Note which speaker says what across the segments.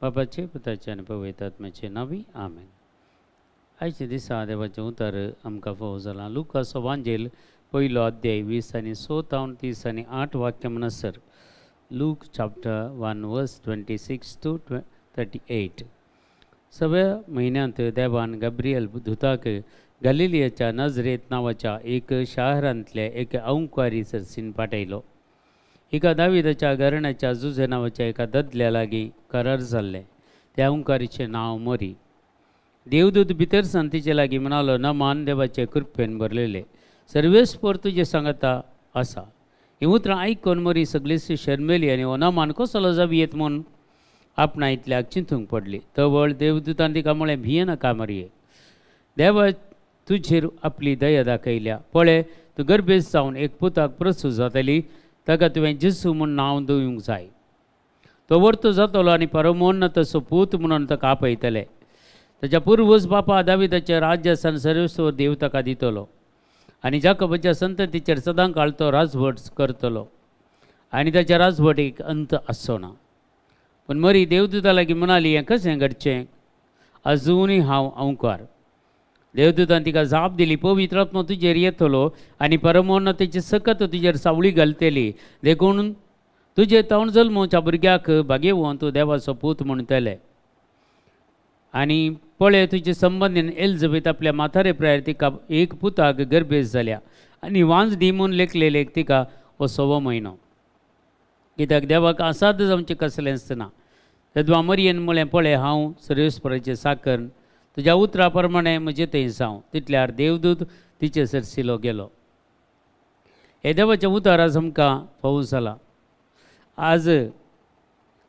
Speaker 1: बापाचे पुताचे आनी पवित्र आत्म्याचे नांवी आमेन. आयच्या दिसा देवाचें उतर आमकां फावो जालां. लुकास वांजेल पयलो अध्याय 20 आनी 6 तावन 30 आनी 8 वाक्य म्हणसर. Luke chapter 1 verse 26 to 38. सव्या म्हयन्यांत देवान गब्रियल दुताक गलिलियाच्या नजरेत नांवाच्या एक शाहरांतल्या एक अंकुरी सरसीन पाठयलो. एका दाविदाच्या घराण्याच्या जुझे नांवाच्या एका ददल्या लागीं करार जाल्लें. त्या ओंकारीचें नांव मोरी. देवदूत भितर सान तिचे लागीं म्हणालो, नमान देवाचे कृपेन भरलेले, सर्वेस्पर तुजे सांगता आसा. हीं उतरां आयकून मोरी सगळीच शर्मेली आनी हो नमान कसलो जावं येत म्हूण आपणा इतल्याक चिंतूंक पडली. तवळ देवदूतान तिका म्हळें, भियेनाका मरये, देवा तुजेर आपली दया दाखयल्या. पळय, तूं गर्भेस्त जावन एक पुताक प्रसूत जातली, ताका तुवें जेसू म्हूण नांव दिवंक जाय. तो वर्तो जातलो आनी परमोन्न तसो पूत म्हणून ताका आपयतले. ताच्या पुर्वज बापा दाविदाच्या राज्यासान सर्वेस्वर देव ताका दितलो आनी जाकोबाच्या संततीचेर सदां काळ तो राजवट करतलो आनी ताच्या राजवटीक अंत आसचो ना. पूण मरी देवदूता लागीं म्हणाली, हें कशें घडचें? अजुनूय हांव अंकार. देवदूतान तिका जाप दिली, पवित्र आत्मो तुजेर येतलो आनी परमोन्न तेची सकत तुजेर सावळी घालतली, देखून तुजे तावन जल्मोच्या भुरग्याक भागेवन तूं देवाचो पूत म्हणटले. आनी पळय, तुजे संबंदीन एलिझाबेथ आपल्या म्हातारे प्रायर तिका एक पुताक गर्भेस्त जाल्या आनी वांज दी म्हूण लेखलेले तिका हो 6वो म्हयनो. कित्याक देवाक असाध्य जावचें कसलेंच ना. तेदवा मरियेन म्हळें, पळय, हांव सर्वेस्पराचें साकर, तुज्या उतरा प्रमाणे म्हजे थंय जावं. तितल्यार देवदूत तिचे सरसिलो गेलो. हे देवाचें उतर आज आमकां फावो जालां. आज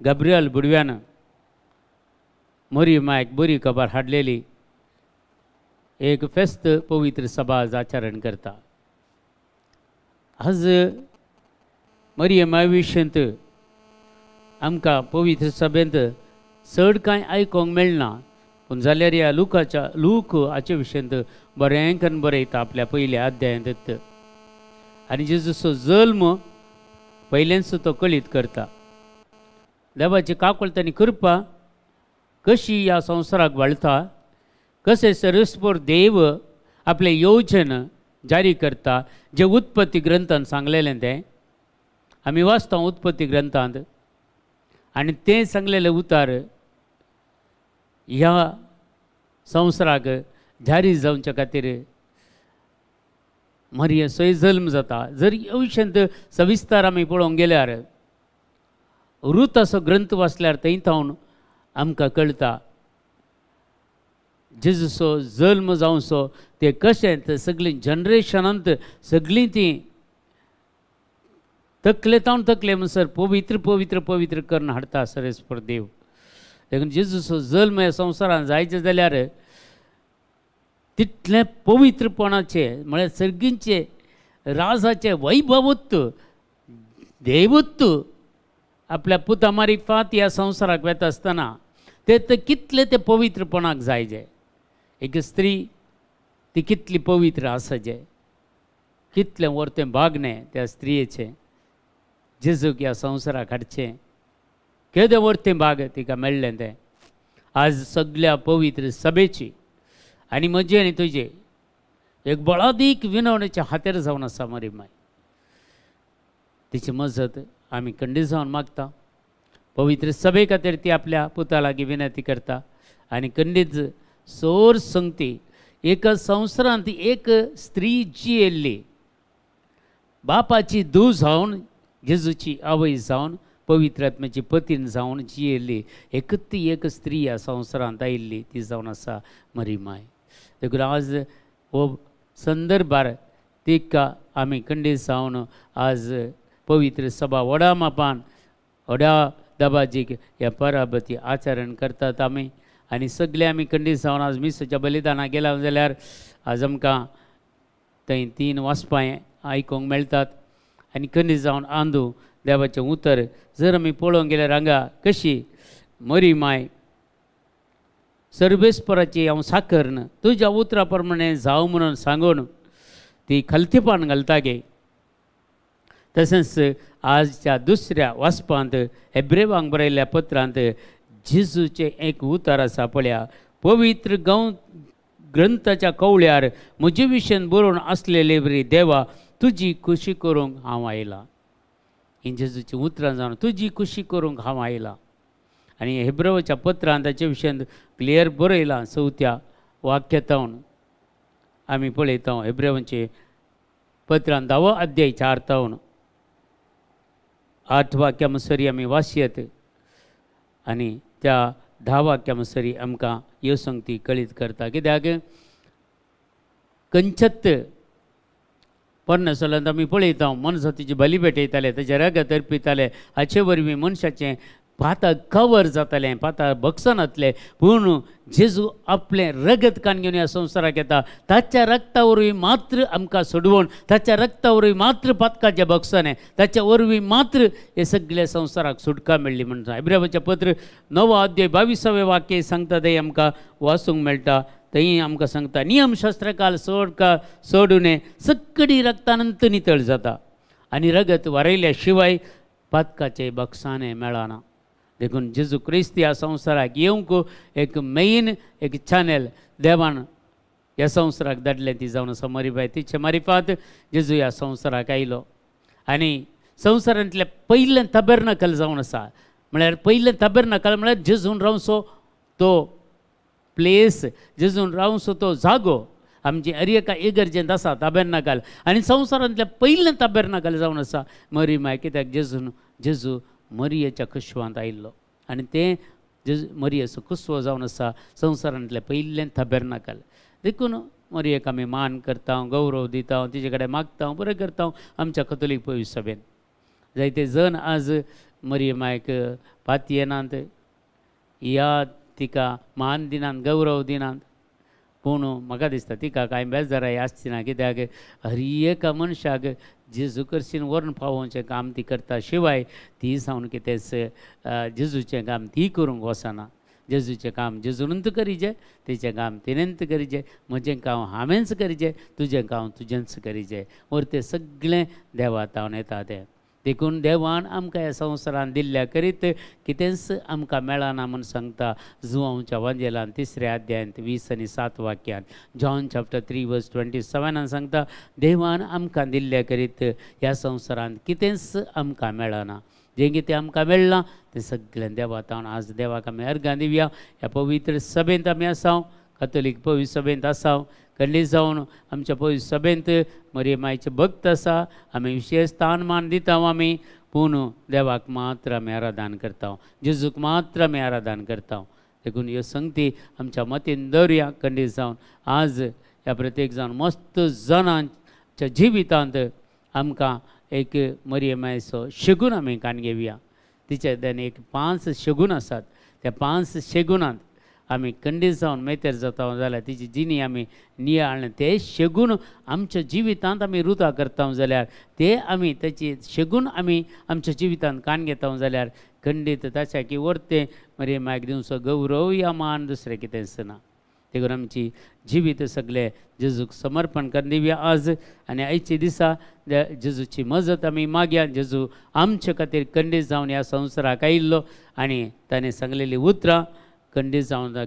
Speaker 1: गब्रियल बुडव्यान मरी मायक बरी खबर हाडलेली. एक फेस्त पवित्र सभा आज आचरण करता. आज मरिये माय विशयंत आमकां पवित्र सभेंत चड कांय आयकूंक मेळना, पूण जाल्यार ह्या लुकाच्या लूक हाचे विशयंत बरें करून बरयता आपल्या पयल्या अध्यायांत. आनी जेजूचो जल्म पयल्यानच तो कळीत करता. देवाची काकुळट आनी कृपा कशी ह्या संवसाराक वाळटा, कशें सर्वेस्पर देव आपलें योजन जारी करता, जें उत्पत्ती ग्रंथान सांगलेलें तें आमी वाचता उत्पत्ती ग्रंथांत. आनी तें सांगलेलें उतार ह्या संवसाराक जारी जावच्या खातीर मरियेचोय जल्म जाता. जर विशयांत सविस्तर आमी पळोवंक गेल्यार रूत असो ग्रंथ वाचल्यार थंय थावन आमकां कळटा जेजूचो जल्म जावचो ते कशें, ते सगळीं जनरेशनांत सगळीं तीं तकले तावन तकले म्हणसर पवित्र पवित्र पवित्र करून हाडटा सर्वेस्पर देव. देखून जेजूचो जल्म ह्या संवसारांत जायचे जाल्यार तितलें पवित्रपणाचें म्हळ्यार सर्गींचे राजाचें वैभवत्व देवत्व आपल्या पुता मारिफात ह्या संवसाराक वेता आसतना ते कितले ते पवित्रपणाक जाय. जे एक स्त्री ती कितली पवित्र आसा, जे कितलें वर्तें भागणें त्या स्त्रियेचें जेजूक ह्या संवसाराक हाडचें, केदें वर्तें भाग तिका मेळ्ळें तें. आज सगल्या पवित्र सभेची आनी म्हजें आनी तुजें एक बळादीक विनवणेच्या हातेर जावन आसा मरी माय. तिची मजत आमी खंडीत जावन मागता. पवित्र सभे खातीर ती आपल्या पुता लागीं विनंती करता आनी खंडीत सोर संगती एका संवसारांत एक स्त्री जियेल्ली, बापाची धूव जावन जेजूची आवय जावन पवित्र आत्म्याची पतीन जावन जियेल्ली एकच ती एक स्त्री ह्या संवसारांत आयिल्ली ती जावन आसा मरी माय. देखून आज हो संदर्भार तिका आमी खंडीत जावन आज पवित्र सभा व्हडा मापान व्हडा दबाजीक ह्या पराबती आचरण करतात आमी. आनी सगळे आमी खंडीत जावन आज मिसाच्या बलिदानाक गेला जाल्यार आज आमकां थंय 3 वाचपां आयकूंक मेळटात. आनी खंडीत जावन आंदू देवाचें उतर जर आमी पळोवंक गेल्यार हांगा कशी मरी माय सर्वेस्पराची हांव साकरन तुज्या उतरा प्रमाणे जावं म्हणून सांगून ती खलतीपान घालता गे. तशेंच आजच्या दुसऱ्या वाचपांत हेब्रेवांक बरयल्ल्या पत्रांत जेजूचें एक उतर आसा पळया, पवित्र ग्रंथाच्या कवळ्यार म्हजे विशयन बरोवन आसलेले वरी देवा तुजी खुशी करूंक हांव आयलां. ही जेजूची उतरां जावन तुजी खुशी करूंक हांव आयलां. आनी हेब्रेवाच्या पत्रांत ताचे विशयन क्लियर बरयलां. चवथ्या वाक्यातावन आमी पळयता हेब्रेवांचे पत्रान 10वो अध्याय 4 तावन 8 वाक्या मसरी आमी वाचयत आनी त्या 10 वाक्या मसरी आमकां ह्यो संगती कळीत करता. कित्याक कंचत पोरण्या सोलांत आमी पळयता मनजातीची बली भेटयताले, ताचे रगत अर्पिताले, हाचे वरवीं मनशाचें पाता कवर जातालें, पाता बगसनातलें. पूण जेजू आपलें रगत कान घेवन ह्या संवसाराक येता, ताच्या रगता वरवीं मात्र आमकां सोडवण, ताच्या रगता वरवीं मात्र पातकाचें बगसनें, ताच्या वरवीं मात्र हे सगळ्या संवसाराक सुटका मेळ्ळी म्हणटा. हेब्रेवाचें पत्र 9वो अध्याय 22वें वाक्य सांगता तें आमकां वाचूंक मेळटा. थंय आमकां सांगता नियमशास्त्रकाल सोडून सगळी रगतानंत नितळ जाता आनी रगत वारयल्या शिवाय पातकाचें बगसाणें मेळना. देखून जेजू क्रिस्त ह्या संवसाराक येवंक एक मेन एक चॅनल देवान ह्या संवसाराक धाडलें ती जावन आसा मरीबाय. तिचे मारिफात जेजू ह्या संवसाराक आयलो आनी संवसारांतलें पयलें तबेरनकल जावन आसा. म्हळ्यार पयलें तबेरनकल म्हळ्यार जेजून रावचो तो प्लेस, जेजून रावचो तो जागो आमची हर एका इगर्जेंत आसा तबेरनकल. आनी संवसारांतलें पयलें तबेरनकल जावन आसा मरीमाय. कित्याक जेजून जेजू मरियेच्या कुसवांत आयिल्लो आनी तें जेजू मरियेचो कुसवो जावन आसा संवसारांतलें पयलें तबेरनकल. देखून मरियेक आमी मान करता, गौरव दिता, तिचे कडेन मागता, बरें करता. आमच्या कथोलीक पवित्र सभेन जायते जण आज मरिये मायक पातयेनात या तिका मान दिनात, गौरव दिनात. पूण म्हाका दिसता तिका कांय बेजाराय आसची ना, कित्याक हर एका मनशाक जेजू करशीन व्हरून पावोवचें काम ती करता. शिवाय ती जावन कितेंच जेजूचें काम ती करूंक वचना. जेजूचें काम जेजूनच करीजे, तिचें काम तिणेंच करीजे, म्हजें काम हांवेंच करीजे, तुजें काम तुजेंच करीजे. वर तें सगळें देवा तावन येता तें. देखून देवान आमकां ह्या संवसारान दिल्ल्या करीत कितेंच आमकां मेळना म्हूण सांगता जुवांवच्या वांजेलान 3ऱ्या अध्यायांत 20 आनी 7 वाक्यांत, जॉन चॅप्टर 3 वर्स 27 सांगता देवान आमकां दिल्ल्या करीत ह्या संवसारांत कितेंच आमकां मेळना. जें कितें आमकां मेळ्ळां तें सगळें देवा तावन. आज देवाक आमी अर्गां दिवया. ह्या पवित्र सभेंत आमी आसाव, कथोलीक पवित्र सभेंत आसाव. कंडी जावन आमच्या पवित्र सभेंत मरिये मायचे भक्त आसा, आमी विशेश स्थान मान दिता आमी. पूण देवाक मात्र आमी आराधन करता, जेजूक मात्र आमी आराधन करता. देखून ह्यो संगती आमच्या मतीन दवरुया. कंडी जावन आज ह्या प्रत्येक जावन मस्त जाणांच्या जिवितांत आमकां एक मरिये मायचो शेगून आमी कान घेवया. तिच्या एक 5 शेगून आसात, त्या 5 शेगुणांत आमी कंडीत जावन मेतेर जाता जाल्यार तिची जिणी आमी नियाळ्ळें ते शेगून आमच्या जिवितांत आमी रुता करता जाल्यार ते आमी ताची शेगून आमी आमच्या जिवितांत कान घेता जाल्यार खंडीत ताच्या की वरतें मरे मागीर दिवचो गौरव या मान दुसरें कितेंच ना. देखून आमची जिवीत सगळे जेजूक समर्पण करून दिवया आज. आनी आयच्या दिसा जेजूची मजत आमी मागया. जेजू आमचे खातीर खंडीत जावन ह्या संवसाराक आयिल्लो आनी ताणें सांगलेलीं उतरां खंडीत जावन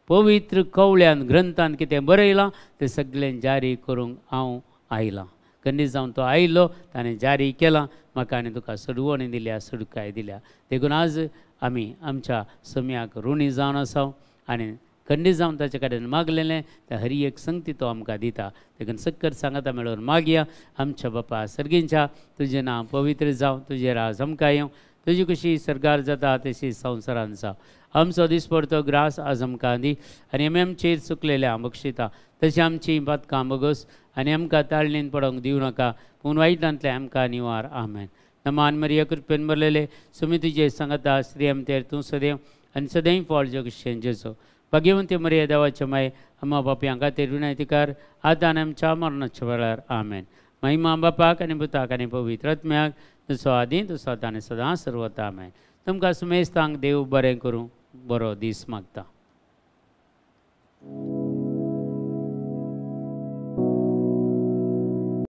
Speaker 1: पवित्र कवळ्यान ग्रंथान कितें बरयलां तें सगळें जारी करूंक हांव आयलां. खंडीत जावन तो आयलो, ताणें जारी केलां, म्हाका आनी तुका सडवणी दिल्या, सडकाय दिल्या. देखून आज आमी आमच्या सम्याक ऋणी जावन आसा आनी खंडीत जावन ताचे कडेन मागलेलें तें हर एक संगती तो आमकां दिता. देखून सक्कर सांगाता मेळोवन मागया. आमच्या बापा सर्गींच्या तुजें नांव पवित्र जावं, तुजें राज आमकां येवं, तुजी कशी सरकार जाता तशी संवसारान जावं. आमचो दिसपडतो ग्रास आज आमकां दी आनी आमी आमचेर चुकलेल्या बक्षिता तशें आमची पातकां बगस आनी आमकां ताळणीन पडोवंक दिवं नाका, पूण वायटांतलें आमकां निवार. आमेन. नमान मरिया कृपेन भरलेले सुमी तुजे सांगता, स्त्री आमतेर तूं सदैव आनी सदैव फळ जगशें जेजो. भाग्यवंती मरिया देवाचे माय, अम्मा बापयां खातीर विनंती आतां आनी आमच्या मरणाच्या वेळार. आमेन. महिमा बापाक आनी पुताक आनी पवित्र आत्म्याक, तसो आदी तसो आतां आनी सदां सर्वता. आमेन. तुमकां सुमेस्तांक देव बरें करूं, बरो दीस मागता.